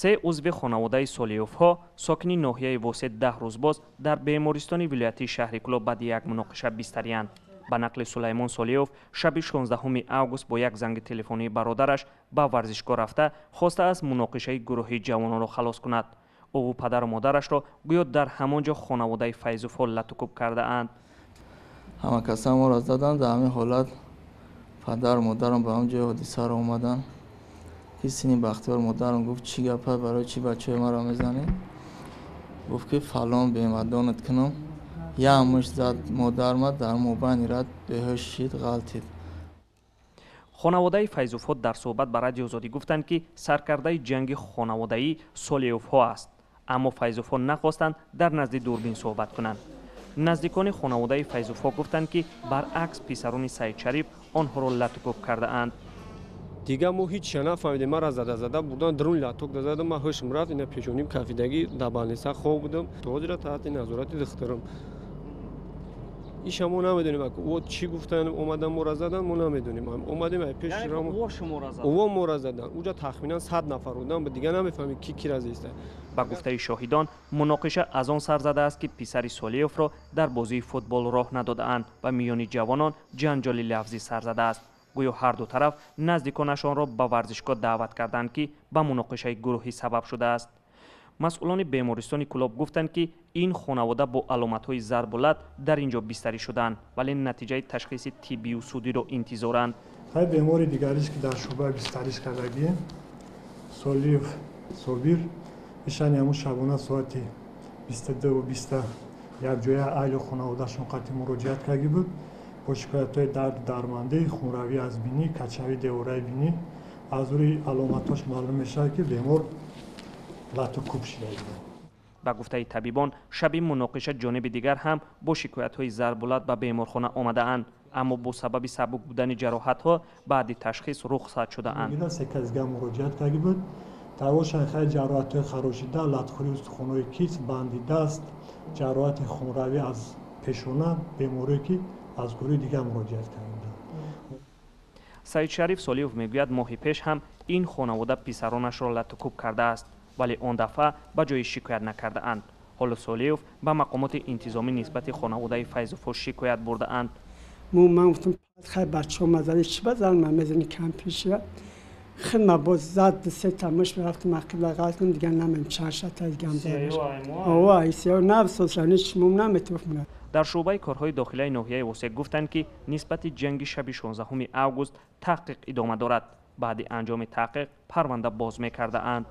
Се узви хонаводаи Солиевҳо, сокини ноҳияи Восеъ, 10 рӯз боз дар бемористони вилоятии шаҳри Кӯлоб баъди як муноқиша бистариянд. Ба нақли Сулаймон Солиев, шаби 16 август бо як занги телефонии бародараш ба варзишгоҳ рафта, хостааст муноқишаи гурӯҳи ҷавононро халос кунад. Ӯву падару модарашро гӯё дар ҳамон ҷо хонаводаи Файзовҳо латукӯб кардаанд. Ҳама каса моро заданд. Дар ҳамин ҳолат падару модарам ба ҳам ҷои ҳодисаро омаданд, ки сини Бахтиёр. Модарам гуфт: «Чӣ гапа, барои чӣ бачаҳои маро мезанӣ?» Гуфт, ки фалон бемадонат кунам. Як мушт зад модарма, дар мобайни рад беҳуш шид, ғалтид. Хонаводаи Файзовҳо дар суҳбат ба Радиои Озодӣ гуфтанд, ки саркардаи ҷанги хонаводаӣ Солиевҳо аст, аммо Файзовҳо нахостанд дар назди дурбин суҳбат кунанд. Наздикони хонаводаи Файзовҳо гуфтанд, ки баръакс, писарони Саидшариф онҳоро латукӯб кардаанд. Дигар мо ҳеҷ нафаҳмидем. Мара зада зада бурдан, дарун латок задам, ман ҳушм рафт, ина пешоним кафидагӣ, дар больница хоб будам. То ҳозира таҳти назорати духтурам. Иша мо намедонем, о чӣ гуфтан, омадан моро задан, мо намедонем. Омадем ай пеш, ово моро задан. Уҷа тахминан 100 нафар будам, дигар намефаҳмем, ки кира зиста. Ба гуфтаи шоҳидон, муноқиша аз он сар задааст, ки писари Солиевро дар бозии футбол роҳ надодаанд ва миёни ҷавонон ҷанҷоли лафзӣ сар задааст. Гӯё ҳар ду тараф наздиконашонро ба варзишгоҳ даъват карданд, ки ба муноқишаи гурӯҳӣ сабаб шудааст. Масъулони бемористони Кӯлоб гуфтанд, ки ин хонавода бо аломатҳои зарбу лат дар ин ҷо бистарӣ шуданд, вале натиҷаи ташхиси тиббию судиро интизоранд. Хай, бемори дигариш, ки дар шӯъба бистариш кардагӣ, Солиев Собир, ишани ҳамун шабона соати 22:20 якҷоя аҳли хонаводаашон қатъи муроҷиат кардагӣ буд бо шикоятҳои дарду дармандӣ, хунравӣ аз бинӣ, качавии девораи бинӣ. Аз рӯи аломатҳош маълум мешавад, ки бемор лату кӯб шуда. Ба гуфтаи табибон, шаби муноқиша ҷониби дигар ҳам бо шикоятҳои зарбу лат ба беморхона омадаанд, аммо бо сабаби сабук будани ҷароҳатҳо баъди ташхис рухсат шудаанд. Се кас дигар муроҷиат карда буд. Дар хай ҷароҳатҳои харошида, латхӯрии устухонҳои китф, банди даст, ҷароҳати хунравӣ аз пешона, беморие, ки аз гурӯҳи дигар муроҷиат карда буданд. Саидшариф Солиев мегӯяд, моҳи пеш ҳам ин хонавода писаронашро латукӯб кардааст, вале он дафъа ба ҷои шикоят накардаанд. Ҳоло Солиев ба мақомоти интизомӣ нисбати хонаводаи Файзовҳо шикоят бурдаанд. Ман гуфтам: «Хай, бачаҳо мазани чӣ базан ман мезани кампишия хидма». Боз зад се та муш, рафтам ақибла, ғалтам, дигар намем чанд шата дигам. Ова сиё навсосани шумом наметофмунад. Дар шӯъбаи корҳои дохилаи ноҳияи Восеъ гуфтанд, ки нисбати ҷанги шаби 16 август таҳқиқ идома дорад. Баъди анҷоми таҳқиқ парванда боз мекардаанд.